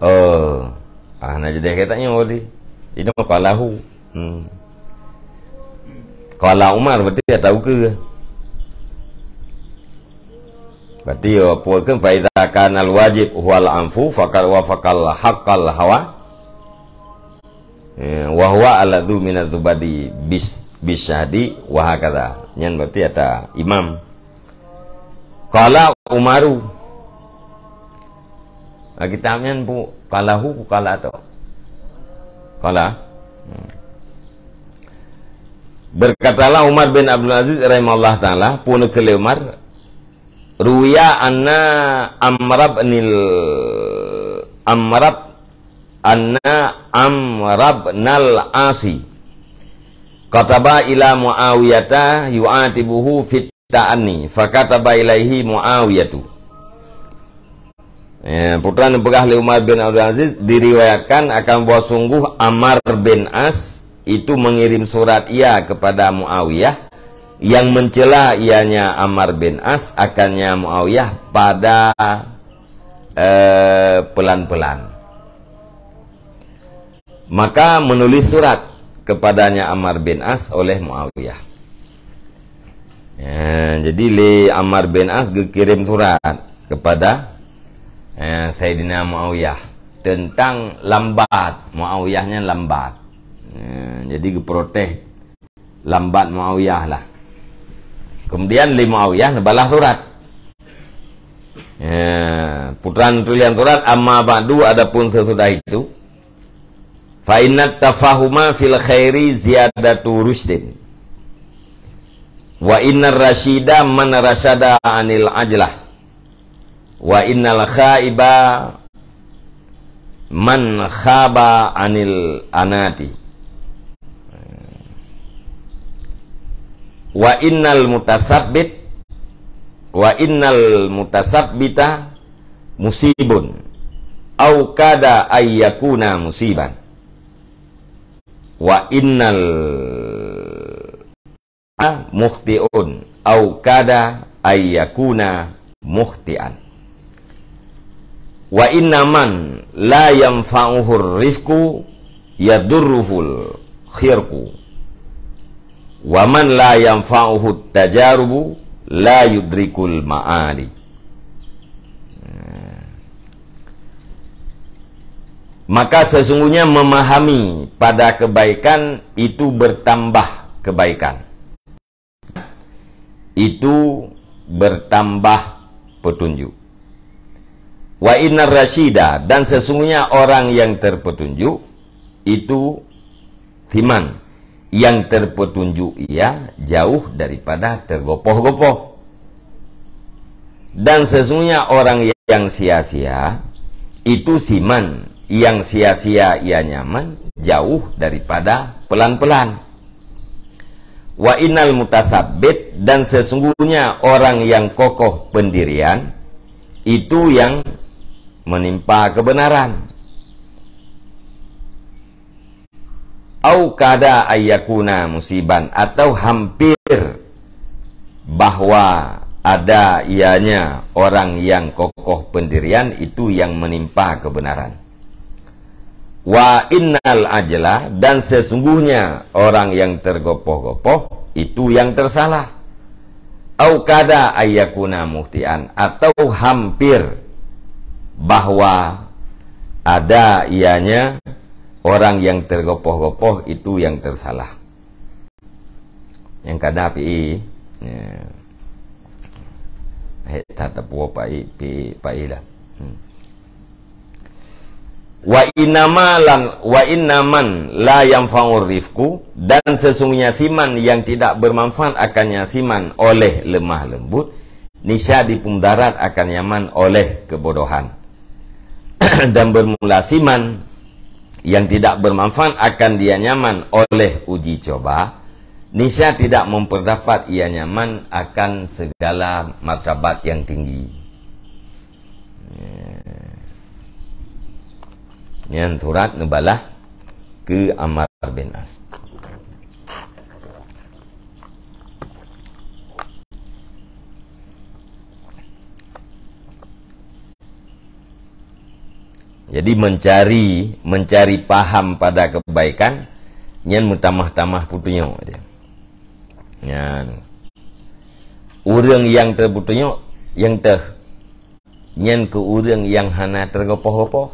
Oh. Ah, na jadi kata nyoe tadi. Itu qalahu. Hmm. Qala Umar berarti ya tahu ke? Berarti ya, apa kan, fa idza kana al-wajib huwal anfu faqad wafaqal haqqal hawa. Eh, wa huwa aladzu minaz zubadi bis-, bisyahdi wa hakadza. Nyan berarti ata imam. Qala Umaru. Ah, kitab nyan pu-, qalahu pu qala tau? Qala. Hmm. Berkatalah Umar bin Abdul Aziz rahimahullah taala, pun keu Umar, ruya anna Amr bin Amr anna Amr bin al-Asi kataba ila Muawiyata yu'atibuhu fit ta'anni, fakataba ilaihi Muawiyatu. Ya, putra neupeugah lé Umar bin Abdul Aziz, diriwayatkan akan bahwa sungguh Ammar bin As itu mengirim surat ia kepada Muawiyah, yang mencela ianya Ammar bin As akannya Muawiyah pada, eh, pelan-pelan. Maka menulis surat kepadanya Ammar bin As oleh Muawiyah. Ya, jadi lé Ammar bin As geukirém surat kepada, eh, Saidina Muawiyah tentang lambat. Muawiyah nyan lambat. Ya, jadi geuprotes lambat Muawiyah lah. Kemudian lé Muawiyah neubalah surat. Ya, putra neutuléh surat, amma ba'du, adapun sesudah itu, fa innat tafahuma fil khairi ziyadatu rusydin. Wa innar rasyida man rasyada anil ajlah. Wa innal khaiba man khaba anil anati. Wa innal mutasabbit, wa innal mutasabbita musibun. Au kada ayyakuna musiban. Wa innal mukhti'un au kada ayyakuna mukhti'an. Wa inna man la yanfa'uhur rifqu yadurruhul khirqu. Wa man la yanfa'uhut tajarubu la yudrikul ma'ali. Maka sesungguhnya memahami pada kebaikan itu bertambah kebaikan. Itu bertambah petunjuk. Wa innar rasyida, dan sesungguhnya orang yang terpetunjuk itu siman yang terpetunjuk ia jauh daripada tergopoh-gopoh. Dan sesungguhnya orang yang sia-sia itu siman yang sia-sia ia nyaman jauh daripada pelan-pelan. Wa innal mutasabbit, dan sesungguhnya orang yang kokoh pendirian itu yang menimpa kebenaran. Au kada ayyakuna musiban, atau hampir bahwa ada ianya orang yang kokoh pendirian itu yang menimpa kebenaran. Wa innal ajla, dan sesungguhnya orang yang tergopoh-gopoh itu yang tersalah. Au kada ayyakuna mukhtian, atau hampir bahwa ada ianya orang yang tergopoh-gopoh itu yang tersalah. Nyang kada pi, ya. Hai, tak ada pua pai, pi, pai dah. Hmm. Wa innama lan, wa innaman la yanfa'ur rifqu, dan sesungguhnya siman yang tidak bermanfaat akannya siman oleh lemah lembut, niscaya dipeumudarat akan Yaman oleh kebodohan. Dan bermula siman yang tidak bermanfaat akan dia Yaman oleh uji coba, niscaya tidak memperdapat ia Yaman akan segala martabat yang tinggi. Nyan surat neubalah keu Ammar bin As. Jadi mencari, mencari paham pada kebaikan, nyan meutamah-tamah peutunyok aja. Nyan. Ureuëng nyang teupeutunyok, nyang teuh. Nyan keu ureuëng nyang hana teugopoh-gopoh.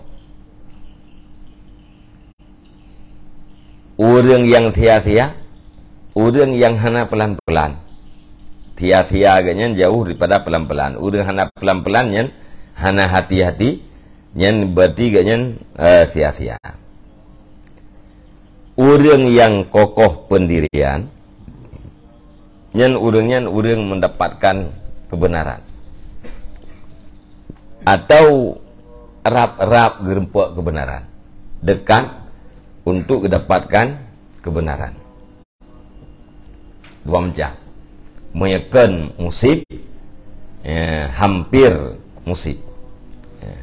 Ureuëng nyang sia-sia, ureuëng nyang hana pelan-pelan. Sia-sia geuh nyan jauh daripada pelan-pelan. Ureuëng hana pelan-pelan nyan hana hati-hati, nyan berarti geuh nyan, eh, sia-sia. Ureuëng nyang kokoh pendirian, nyan ureuëng nyan ureuëng mendapatkan kebenaran. Atau rab-rab geureumpok kebenaran. Dekat untuk mendapatkan kebenaran. Dua macam. Meunyoe kon musib, eh, hampir musib. Eh.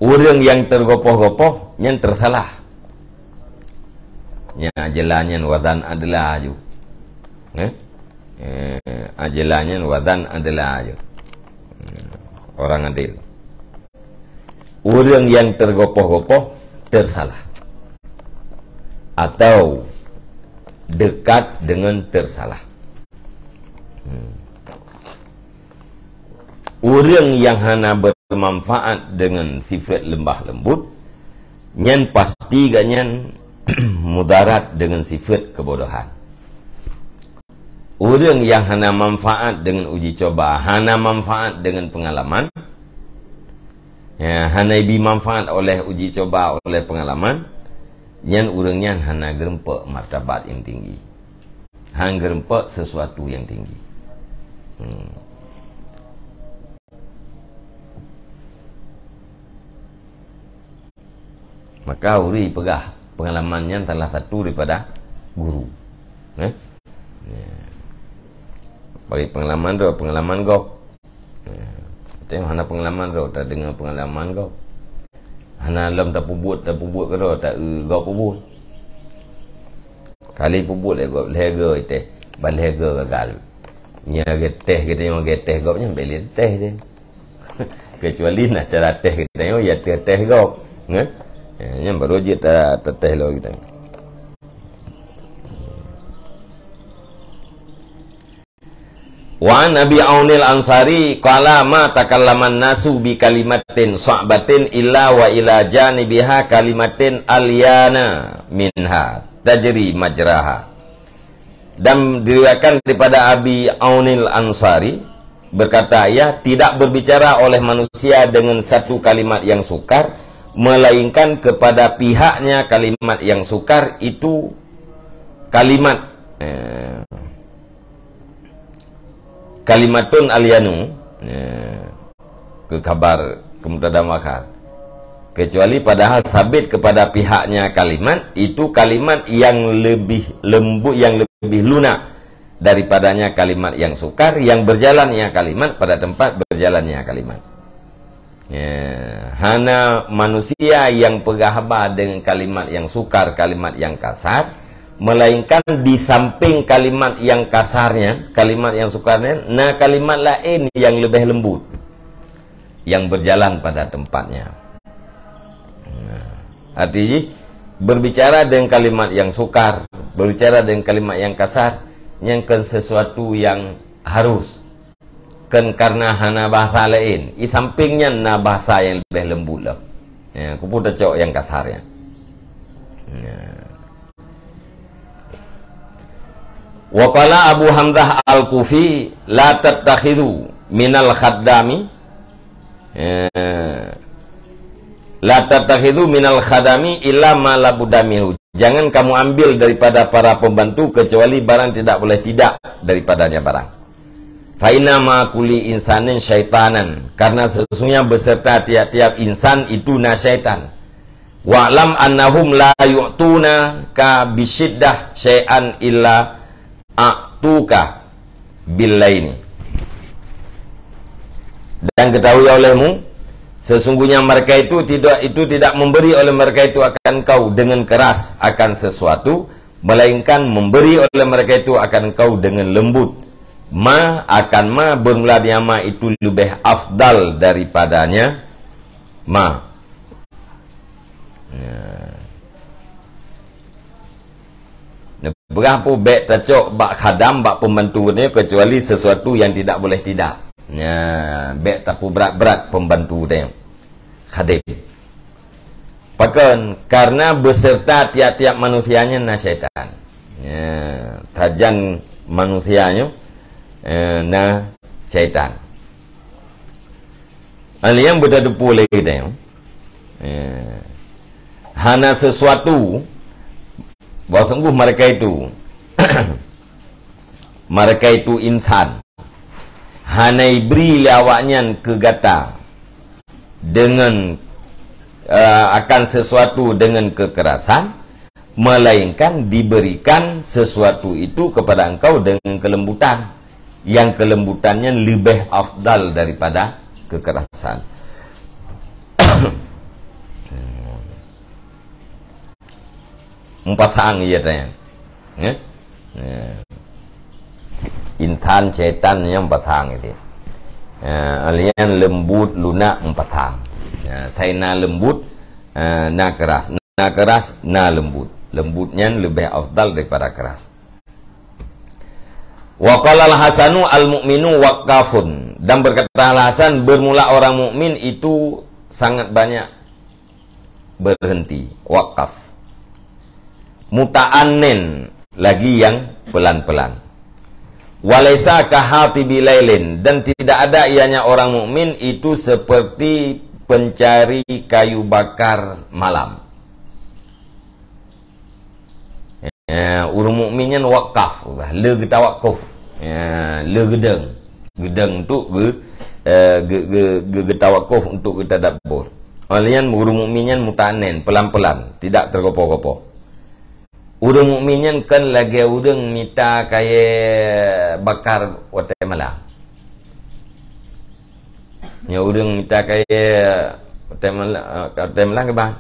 Ureuëng nyang teugopoh-gopoh, nyan teusalah. Nyan ajla nyan wazan adla aju. Eh? Eh, ajla nyan wazan adla aju. Hmm, orang adil. Ureuëng nyang teugopoh-gopoh teusalah. Atau dekat dengan teusalah. Hmm. Ureuëng nyang hana bermanfaat dengan sifat lembah lembut, nyan pasti geuh nyan mudarat dengan sifat kebodohan. Ureuëng nyang hana manfaat dengan uji coba, hana manfaat dengan pengalaman, ya, hana ibi manfaat oleh uji coba, oleh pengalaman, nyan ureuëng nyan hana geureumpok martabat nyang tinggi. Hana geureumpok sesuatu nyang tinggi. Hmm. Maka ureuëng peugah pengalaman nyan salah satu daripada guru. Eh? Ya. Bagi pengalaman tu, pengalaman gob. Ya. Tapi hana pengalaman tu, tak dengar pengalaman gob. Hana lom tapeubuet, tapeubuet ke tu, tak, eh, gob peubuet. Kali peubuet lé gob, lhèe go iteh, ban lhèe go gagal. Nya geuteh, geutanyoe geuteh gob nyan, bèk lé teh deh. Kecuali na cara teh geutanyoe, ya teh, teh gob. Nggak? Ya, nyan baru jeuet ta-, tateh lom geutanyoe. Wa an Abi Aunil Ansari qala ma takallaman nasu bi kalimatin sa'batin illa wa ila janibiha kalimatin alyana minha tajri majraha. Dan diriwayatkan daripada Abi Aunil Ansari, berkata ia, tidak berbicara oleh manusia dengan satu kalimat yang sukar, melainkan kepada pihaknya kalimat yang sukar itu kalimat, eh, kalimatun alyanu, eh, ke khabar, ke mubtada muakhar. Kecuali padahal sabit kepada pihaknya kalimat, itu kalimat yang lebih lembut, yang lebih lunak daripadanya kalimat yang sukar, yang berjalannya kalimat pada tempat berjalannya kalimat. Ya, hana manusia yang peugah haba dengan kalimat yang sukar, kalimat yang kasar, melainkan di samping kalimat yang kasarnya, kalimat yang sukarnya, na kalimat laén yang lebih lembut, yang berjalan pada tempatnya. Nah, arti jih, berbicara dengan kalimat yang sukar, berbicara dengan kalimat yang kasar, nyan kon sesuatu yang harus. Kon karena hana bahasa laén. Di samping nyan na bahasa yang lebih lembut lah. Ya, kupu tacok yang kasar ya. Ya. Wa qala Abu Hamzah Al-Kufi, "La tattakhidhu minal khaddami, eh, la tattakhidhu minal khadami illa ma la budda minhu." Jangan kamu ambil daripada para pembantu kecuali barang tidak boleh tidak daripadanya barang. Fa inna ma'a kulli insanin syaitanan, karena sesungguhnya beserta tiap-tiap insan itu na syaitan. Wa'lam annahum la yu'tunaka bisyiddah syai'an illa a'tuka billaini. Dan ketahui olehmu, sesungguhnya mereka itu tidak, itu tidak memberi oleh mereka itu akan kau dengan keras akan sesuatu, melainkan memberi oleh mereka itu akan kau dengan lembut. Ma akan ma bermula dengan ma itu lebih afdal daripadanya ma. Ya. Nah, peugah pun bèk tacok bak khadam, bak pembantu dia, kecuali sesuatu yang tidak boleh tidak. Ya, bèk tapubrat-brat pembantu dia. Khadim. Pakon? Karena beserta tiap-tiap manusia nyan na syaitan. Ya, sajan manusia nyoe, eh, na syaitan. Hal nyang beuteupeue lé geutanyoe, eh, hana sesuatu bahwa sungguh mereka itu, mereka itu insan, hana ibri lé awaknyan keu gata dengan, eh, akan sesuatu dengan kekerasan, melainkan diberikan sesuatu itu kepada engkau dengan kelembutan. Yang kelembutannya lebih afdal daripada kekerasan. Meupathang ie tanya. Ya? Ya. Insan syaitan nyang pathang itu. Ya, alian lembut lunak meupathang. Ya, sai na lembut, eh, na keras. Na keras, na lembut. Lembut nyan lebih afdal daripada keras. Wa qala al-Hasanu al-mu'minu waqqafun. Dan berkata Al-Hasan, bermula orang mukmin itu sangat banyak berhenti, wakaf. Muta'annin, lagi yang pelan-pelan. Walaisa kahatibi lailin, dan tidak ada ianya orang mukmin itu seperti pencari kayu bakar malam. Ya, ureuëng mukmin nyan wakaf, le geutawakuf. Ya, le geudong. Geudong untuk ge, eh, ge, ge, ge, geutawakuf untuk geutadabbur. Oleh nyan ureuëng mukmin nyan muta'annin, pelan-pelan, tidak tergopoh-gopoh. Ureuëng mukmin nyan kon lagée ureuëng mita kayée bakar watée malam. Nyoe ureuëng mita kayée watée malam, watée malam keuban.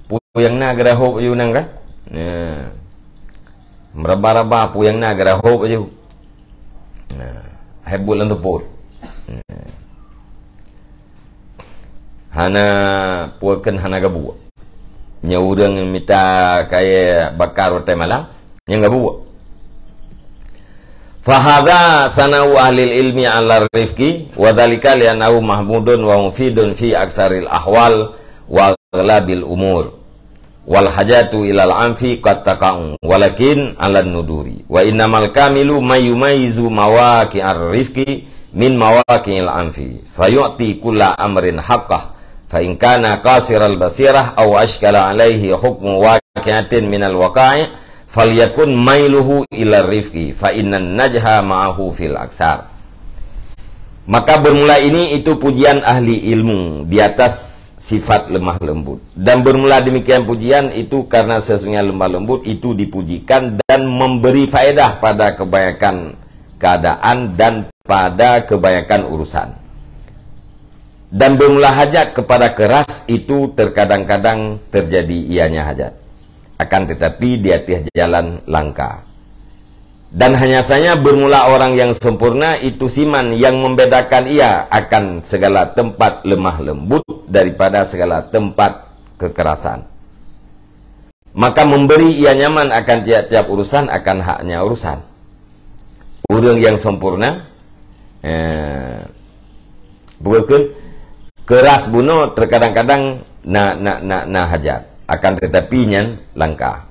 Peue nyang na geurahôb aju nang kan? Nah. Meuraba-raba peue nyang na geurahôb aju. Nah, hai buet lam teupot. Nah. Hana peue kheun hana gabuek. Nyoe ureuëng mita kayée bakar watée malam, nyang gabuek. Fahadha sana'u ahlil ilmi ala rifqi, wa dzalika li'annahu mahmudun wa mufidun fi aksaril ahwal wa aghlabil umur. Wal hajatu ilal anfi qad taqa'u, walakin alan nuduri. Wa innamal kamilu may yumayyizu mawaqi'ar rifqi min mawaqi'il anfi, fayu'ti kulla amrin haqqah. Fa in kana qasiral basirah aw ashkala alaihi hukmu waqi'atin minal waqa'i', falyakun mailuhu ila rifqi, fa innan najha ma'ahu fil aksar. Maka bermula ini itu pujian ahli ilmu di atas sifat lemah lembut. Dan bermula demikian pujian itu karena sesungguhnya lemah lembut itu dipujikan dan memberi faedah pada kebanyakan keadaan dan pada kebanyakan urusan. Dan bermula hajat kepada keras itu terkadang-kadang terjadi ianya hajat. Akan tetapi di atas jalan langka. Dan hanya saja bermula orang yang sempurna itu siman yang membedakan ia akan segala tempat lemah lembut daripada segala tempat kekerasan. Maka memberi ia nyaman akan tiap-tiap urusan akan haknya urusan. Ureuëng yang sempurna, eh, bukan keras bunoe terkadang-kadang na, na, na, na hajat. Akan tetapi nyan langka.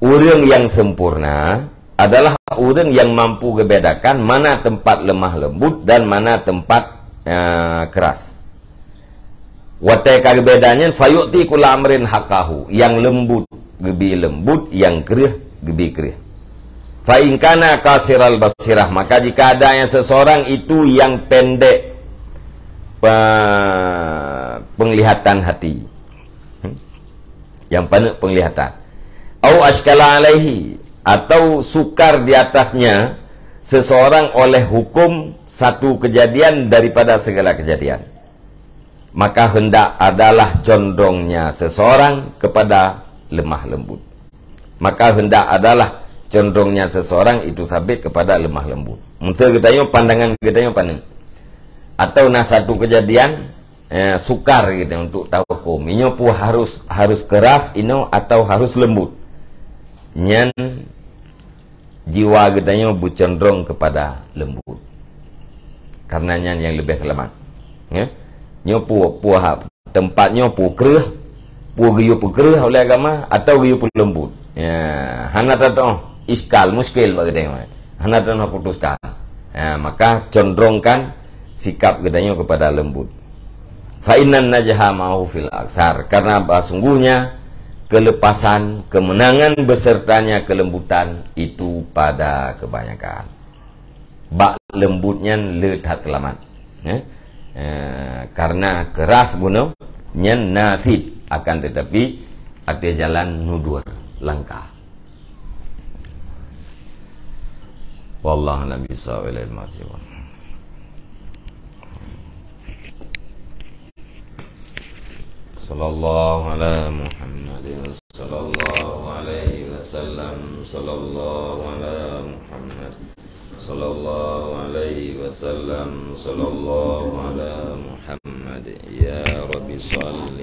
Ureuëng yang sempurna adalah ureuëng yang mampu membedakan mana tempat lemah lembut dan mana tempat, eh, keras. Watée ka geubeda nyan, fayu'ti kulla amrin haqqahu, nyang leumbut geubi leumbut, nyang kreueh geubi kreueh. Fa in kana qasiral basirah, maka jika ada yang seseorang itu yang pendek pe-, penglihatan hati, hmm, yang paneuk penglihatan, au asykala alaihi, atau sukar di atasnya seseorang oleh hukum satu kejadian daripada segala kejadian, maka hendak adalah condrongnya seseorang kepada lemah lembut. Maka hendak adalah condrongnya seseorang itu sabit kepada lemah lembut. Meunteue geutanyoe, pandangan geutanyoe paneuk, atau na satu kejadian, eh, sukar gitu untuk tahukum. Inyoe peue harus, harus keras inoe atau harus lembut. Nyan jiwa geutanyoe beucondrong kepada lembut. Karena nyan nyang leubeh seulamat. Ya. Nyoe peue, peue ha-, teumpat nyoe peue kreueh, peue geuyue peukreueh oleh agama atau geuyue peulembut. Ya, hana tatoh iskal, muskil bak geutanyoe. Hana tatoh putuskan. Ya, maka condrongkan sikap geutanyoe kepada lembut. Fa innan najha ma'ahu fil aksar, karena bahwa sungguhnya kelepasan, kemenangan besertanya kelembutan itu pada kebanyakan. Bak lembut nyan le that seulamat. Ya. Eh, karena keras bunoe nyan nasid, akan tetapi ateueh jalan nudur langkah. Wallahu a'lam bishawab. Ilaihi marji'un. Sallallahu ala Muhammadin, sallallahu alaihi wasallam, sallallahu ala Muhammad, sallallahu alaihi wasallam, sallallahu ala Muhammad. Ya Rabbi salli